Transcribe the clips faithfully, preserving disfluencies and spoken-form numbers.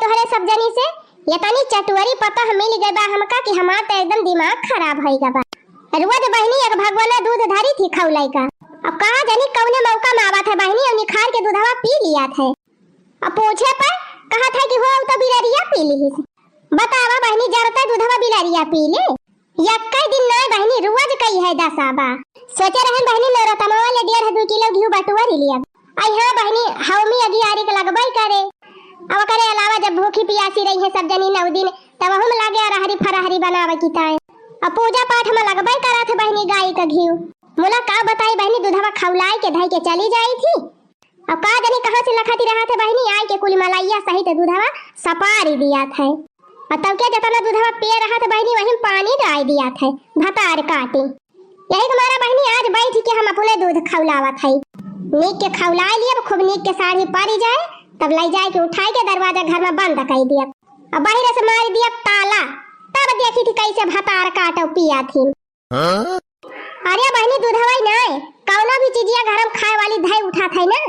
तोहरे सब जनी से, एतनी चटुअरी पतोह मिल गई बा हमका कि हमार त एकदम दिमाग खराब होइ गवा बा। रोज बहिनी एक भगोना दूध धरी थी खौलाई का, अब का जानी कौने मौका में आवत है बहिनी, और निखार के दूधवा पी लियात है। अब पूछे पर कहत है कि हो, उ तो बिलरिया पी लिहिस। बतावा बहिनी, जरता दूधवा बिलरिया पी ले? यक्कै दिन नाय बहिनी, रोज कई है दसा बा। सोचे रहन बहिनी, नौरतनवा ले डेढ़ दू किलो घिउ बटुअरी लियब। आई हाँ बहिनी, हवमी अगियारी के लगबई करे। अब ओकरे अलावा जब भूखी पियासी रही है सब जनी नौ दिन, तब वहू में लागे अरहरी फरहरी बनावे की ताय। अब पूजा पाठ में लगबई करत है बहिनी गाय का घिउ। मुला का बताई बहिनी, दूधवा खौलाई के धई के चली जाई थी। अब का जानी कहाँ से लखाती रहत है बहिनी, आय के कुल मलइया सहित दूधवा सपारी दियात है। और तब के जतना दूधवा पिए रहत है बहिनी, वही में पानी डाल दियात है, भतार काटी। यही के मारा बहिनी, आज बैठ के हम अपने दूध खौलावत है। नीक के खौलाए लिए, अब खूब नीक के साढ़ी पारी जाए, तब लई जाए के उठाए के दरवाजा घर में बंद कर दिया। अब बाहर से मार दिया ताला, तब देखी थी कैसे भतार काटो पिया थी। हाँ? अरे बहिनी, दूधवा ही नाय, कौनो भी चीजिया घर में खाए वाली धई उठात है ना,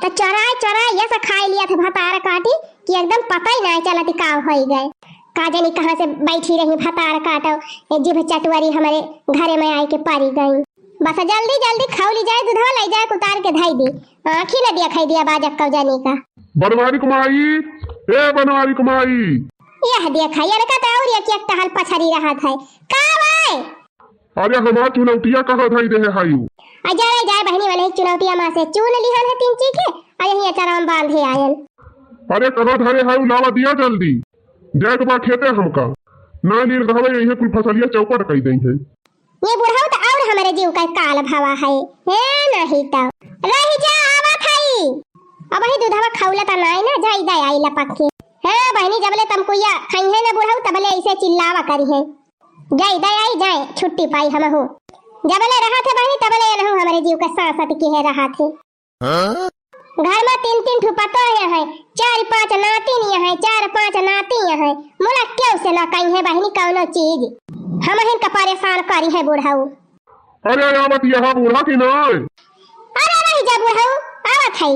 तो चोराए चोराए ये से खाए लिया थे भतार काटी कि एकदम पता ही नाय चलत का होई गए। का जानी कहाँ से बैठी रही भतार काटो, ये जीभ चटवरी हमारे घरे में आए के परी गई। बस जल्दी जल्दी खौली जाए दूधवा, लई जाए उतार के धई दी, आँखी न दिया खाई दिया बाजक कौ जानी का। बनवारी कुमारी, ए बनवारी कुमारी। यह देखा, इनका तो और एक, एक टहल पछरी रहत है। का भाई? अरे हमार चुनौतिया कहाँ धई देहे हायू? आ जा रे, जाए बहिनी वाले चुनौतिया माँ से चुन लिहन है तीन चीज के, आ यही अचार में बांधे आयन। अरे कहाँ धरे हायू, लावा दिया जल्दी। जाए के बा खेते हमका। ना नीर कहवे यही कुल फसलिया चौपट कई दई है। ये बुढ़ऊ तो और हमारे जीव का काल भावा है। हे नहीं तो। रही जा, आवत हई। अब ही दूधवा खौला त नाई ना, जाई दे आई लपक के। हे बहिनी, जबले तमकुइया खाई है ना बुढ़ऊ, तबले ऐसे चिल्लावा करी है। जाई दे आई जाए, छुट्टी पाई हम हो। जबले रहा थे बहिनी, तबले ये रहू हमारे जीव का सांसत की है रहा थे। हाँ? घर में तीन तीन ठो पतोह है, चार पांच नातिन है, चार पांच नाती है। मुला क्यों से ना कही है बहिनी कौनो चीज। हम इनका परेशान करी है बुढ़ऊ। अरे आवत यहाँ बूढ़ा की नाय? अरे रही जा बुढ़ऊ, आवत है।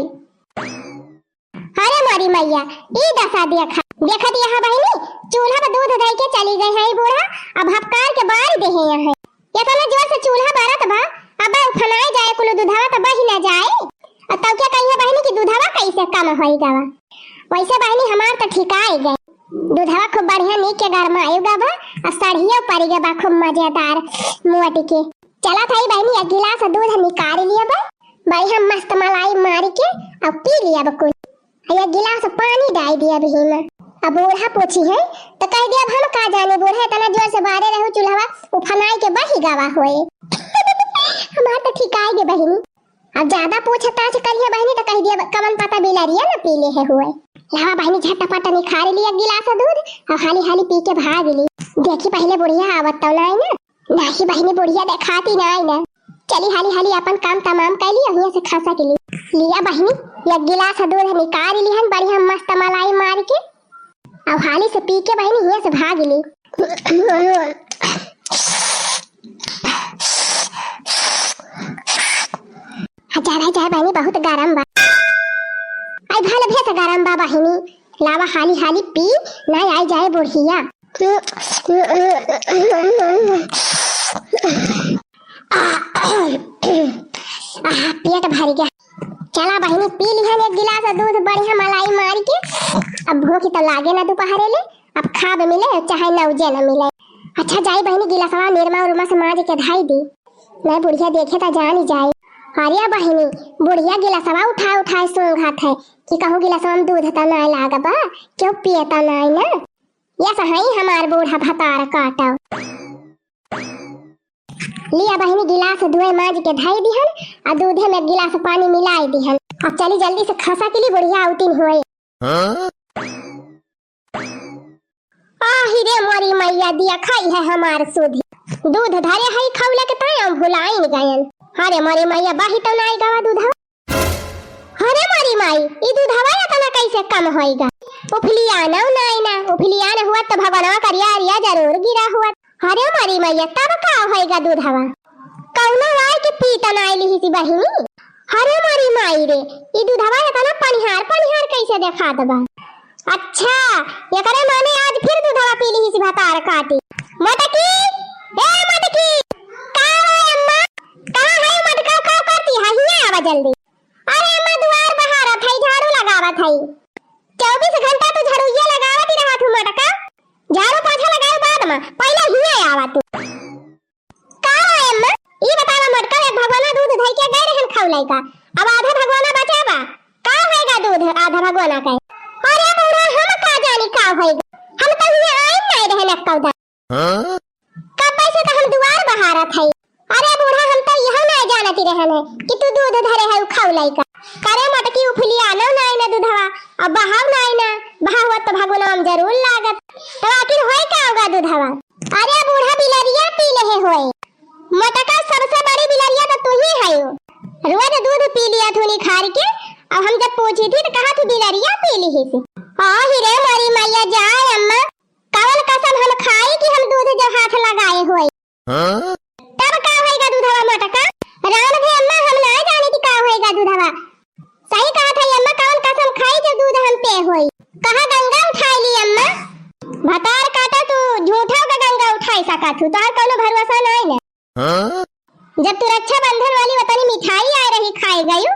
अरे मोरी मैया, ई दसा देखा, देखत यहाँ बहिनी, चूल्हा पर दूध दे के चली गई है ई बूढ़ा, अब हपकार के बार देहे यहाँ। इतना जोर से चूल्हा बरत बा, अब उफनाए जाए कुल दूधवा त बही न जाए। और तब क्या कही है बहिनी कि दूधवा कैसे कम होई गवा। वैसे बहिनी हमार त ठिकाए गए, दूधवा खूब बढ़िया नीक के गरमाए गवा, और सढ़िया परी गवा खूब मजेदार मोट के। चला था बहिनी, एक गिलास दूध निकाल लिया बा, बढ़िया मस्त मलाई मार के अब पी लिया बा कुल। आ एक गिलास पानी डाल दिया बहिनी। अब बूढ़ा पूछी है तो कह दिया, अब हम का जाने बूढ़ा, इतना जोर से बारे रहो चूल्हा उफनाई के बही गवा होए। हमार तो ठिकाए गे बहिनी। अब ज्यादा पूछताछ करिए बहिनी तो कह दिया, कवन पता बिलरिया न पी ले है हुए। लावा बहिनी झटपट निखार लिया गिलास दूध और हाली हाली पी के भाग ली। देखी पहले बुढ़िया आवत तो नहीं ना। नाही बहिनी, बुढ़िया देखाती नाई ना। चली हाली हाली अपन काम तमाम कर ली, अहिया से खसा के ली। लिया बहिनी, एक गिलास दूध निकाल लिहन, बढ़िया मस्त मलाई मार के। अब हाली से पी के बहिनी हिया से भाग ली। हजार हजार बहिनी बहुत गरम बा। आई भले भेस गरम बा बहिनी, लावा हाली हाली पी, ना आई जाए बुढ़िया। आहा, पेट भर गया। चला बहिनी, पी लिहन एक गिलास दूध बढ़िया मलाई मार के। अब भूख तो लागे ना दोपहरे ले, अब खाब मिले चाहे नौजे न मिले। अच्छा जाई बहिनी, गिलासवा निरमा उरमा से माज के धाई दी, नहीं बुढ़िया देखे तो जान ही जाए। अरे बहिनी, बुढ़िया गिलासवा उठाए उठाए सूंघत है कि कहूँ गिलासवा में दूध तो नहीं लाग बा, क्यों पिए तो नहीं ना। यस हई हमार बूढ़ा भतार काटो। लिया बहिनी, गिलास धोए माज के धई दिहन, आ दूधे में गिलास पानी मिलाई दिहन। अब चली जल्दी से खसा के ली, बुढ़िया आउटिन होए। हाँ? आही रे मोरी मैया, दिया खाई है हमार सुधी। दूध धरे हई खौले के ताई हम भुलाइन गयन। अरे मोरी मैया, बही तो नाई गवा दूधवा। अरे मोरी माई, ई दूधवा एतना कैसे कम होइगा? उफलियाना नाई ना, उफलियाना हुआ तो भगवानवा करिया अरिया जरूर गिरा हुआ। अरे मोरी मैया, तब का होइगा दूधवा? कौनो वाय के पीता नाई लिही सी बहिनी। अरे मोरी माई रे, ई दूधवा एतना पनिहार पनिहार कैसे देखात बा? अच्छा, एकरे माने आज फिर दूधवा पी लिहिस भतार काटी। मोटकी, ए मोटकी, का हो अम्मा? कहाँ है मोटका, का करती है? हियाँ आवा जल्दी। अरे अम्मा, दुआर बहारत है, झाड़ू लगावत है। चउबीस घंटा तू झाड़ुइया लगावत ही रहत हूँ मोटका। झाड़ू पोछा लगाए बाद में पहले हियाँ आवा तू। का हो अम्मा, ई बतावा मोटका, एक भगोना दूध धइ के गए रहन खउलई का, अब आधा भगोना बचा बा। का होएगा दूध आधा भगोना का? अरे बूढ़ा, हम का जानी का होएगा, हम तो हियाँ आइन नाई रहन एक्कौ दाईं। हाँ? कब्बे से तो हम दुआर बहारत हई। अरे बूढ़ा, हम तो इहो नाई जानत रहन है कि तू दूध धरे है खउलई का। करे मोटकी, उफलियानो नाई ना दूधवा, अब बहाव नाई ना, बहाव होत तो भगोना में जरूर लागत। तो आखिर होए का होगा दूधवा? अरे बूढ़ा, बिलरिया पी लेहे होए। मोटका, सबसे बड़ी बिलरिया तो तू ही है। रोज दूध पी लिया थू निखार के। अब हम जब पूछी थी तो कहा थी बिलरिया पी लिहिस। आ ही रे मोरी मैया, जाए अम्मा, कवन कसम हम खाई कि हम दूध जब हाथ लगाए होए। हाँ? तब का होएगा दूधवा मोटका? राम दे अम्मा, हम ना जानी कि का होएगा दूधवा। सही कहत है अम्मा, कौन कसम खाई जब दूध हम पे होई। कहा गंगा उठाई ली अम्मा। भतार काटा, तू झूठा का गंगा उठाई सका थू, तोहार कौनो भरोसा नाई ना। हाँ? जब तू रक्षाबंधन वाली वतनी मिठाई आए रही खाए गयू,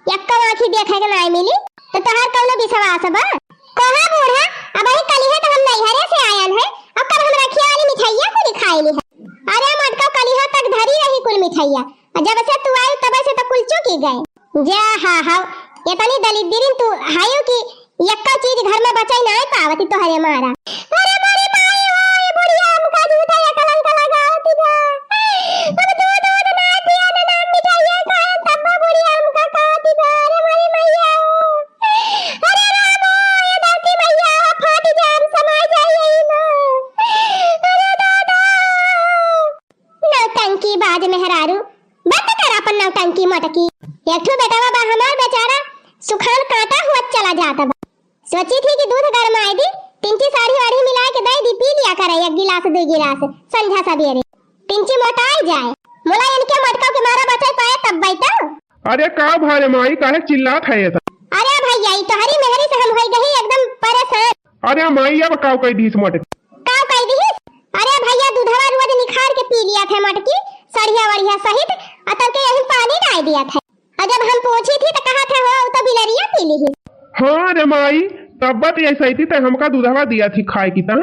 यक्का आँखी देखे के नाई मिली, तो तोहार कौनो विश्वास बा? कहा बूढ़ा, अब ही कलिहे तो हम नैहरे से आयन है, अब कब हम रखिया वाली मिठाइया कुल खाए ली है। अरे मोटका, कलिहा तक धरी रही कुल मिठाइया, और जब से तू आयू तब से तो कुल चुकी गए। जा हा हा, इतनी दलिद्दरिन तू हायो कि यक्का चीज घर में बचाई नाई पावती तोहरे मारा। अरे मोरी माई हो, ये बुढ़िया हमका झूठा ये कलंक लगावती बा। हम दूध दूध ना पिया ना, ना मिठाइया खाए, तब बुढ़िया हमका कहती बा। अरे मोरी मैया हो। अरे रामो, ये धरती मैया हो, फाटी जाम समाई जाई यही में। अरे दादा। नौटंकी बाज मेहरारू, बंद कर अपन नौटंकी मोटकी। एक ठो बेटवा बा हमार बेचारा, सुखान कांटा हुआ चला जात बा। सोची थी कि दूध गरमाए दी, तिनची साढ़ी वाढ़ी मिलाए के दे दी, पी लिया करे एक गिलास, दुई गिलास, संझा सबेरे। तिनची मोटाई जाए। मोला इनके मोटका के मारा बचाई पाए तब बैठो। अरे का भा रे माई, काहे चिल्लात है ये सब? अरे भैया, ई तोहरी मेहरी से हम होई गही एकदम परेशान। अरे माई, अब काव कह दीस मोटकी? काव कह दीस? अरे भैया, दूधवा रोज निखार के पी लिया थे मोटकी, सड़िया वड़िया सहित, अतर के यही पानी डाल दिया थे। और जब हम पूछी थी तो कहा थे, "हो, तो बिलरिया पी ली।" हाँ रे माई, तब बात ऐसा ही थी, तो हमका दूधवा दिया थी खाए की ता,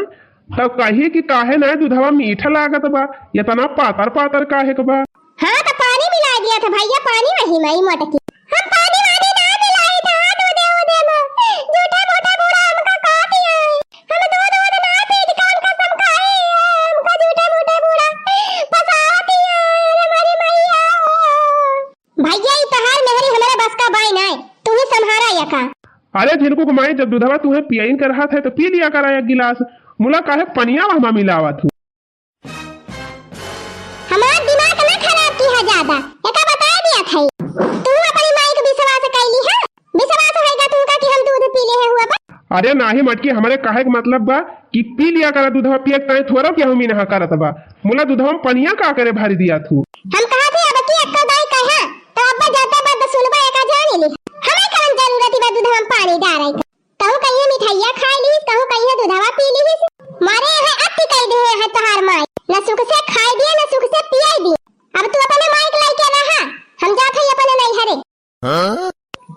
तब कही कि काहे ना दूधवा मीठा लागत बा, इतना पातर पातर काहे के बा? हाँ, तो पानी मिला दिया था भैया, पानी वही माई मोटकी। हम पानी वानी ना मिलाई था, दूधे उधे में। झूठे मूठे बूढ़ा हमका कहा दिया है। हम दूध उध ना पीत, कौन कसम खाई है? हमका झूठे मूठे बूढ़ा फंसावती है, हमारी मैया हो। भैया, ई तोहार मेहरी हमारे बस का बाई नाय, तू ही संभारा या का? अरे झिनकू के माई, जब दूधवा तुहे पियाइन के रहत है तो पी लिया करा एक गिलास, मुला काहे पनिया वहमा मिलावत हूँ। हमार दिमाग ना खराब किहा ज्यादा, एका बताए दिया था। तू अपनी माई के विश्वास कैली है? विश्वास होएगा तुमका कि हम दूध पी ले है हुआ बा? अरे नाही मटकी, हमरे कहे के मतलब बा कि पी लिया करा दूधवा, पिए के ताई थोड़ा केहू मीनहा करत बा। मुला दूधवा में पनिया का करे भरी दिया थू? हम कहा थे अब की अक्का दाई कहा, तो अब्बा जाता बद सुनबा एका जाने ले। हमें कवन जरूरत बा दूधवा में पानी डारे के? कहूँ कहिए मिठाइया खाए ली, कहूँ कहिए दूधवा पी ली। मारे यहाँ अति कह दे है तोहार माई, न सुख से खाए दिए, न सुख से पियाए दिए। अब तू अपने माई के लइके रहा, हम जात हई अपने नैहरे। हाँ?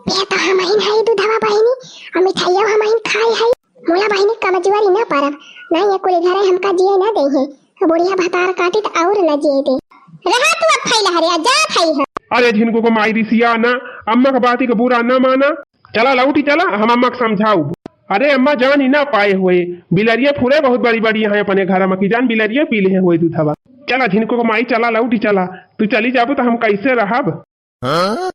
ये तो हमहिन हई दूधवा बहिनी, और मिठाइया हमहिन खाए हई। मोला बहिनी कमजोरी न परब, नहीं ये कुल घरे हमका जिए न दे है। बुढ़िया भतार काटी त और न जिए दे। रहा तू अब फैला हरे, आ जात हई हम। अरे झिनकू को माई रिसिया ना, अम्मा का बाती का बुरा न माना। चला लौटी चला, हम अम्मा के समझाऊ। अरे अम्मा जान ही ना पाए हुए, बिलरिया फुरे बहुत बड़ी बड़ी है अपने घर में, कि जान बिलरिया पी ले हुए दूधवा। चला झिनकू को माई, चला लौटी चला, तू चली जाबू तो हम कैसे रहब? हाँ?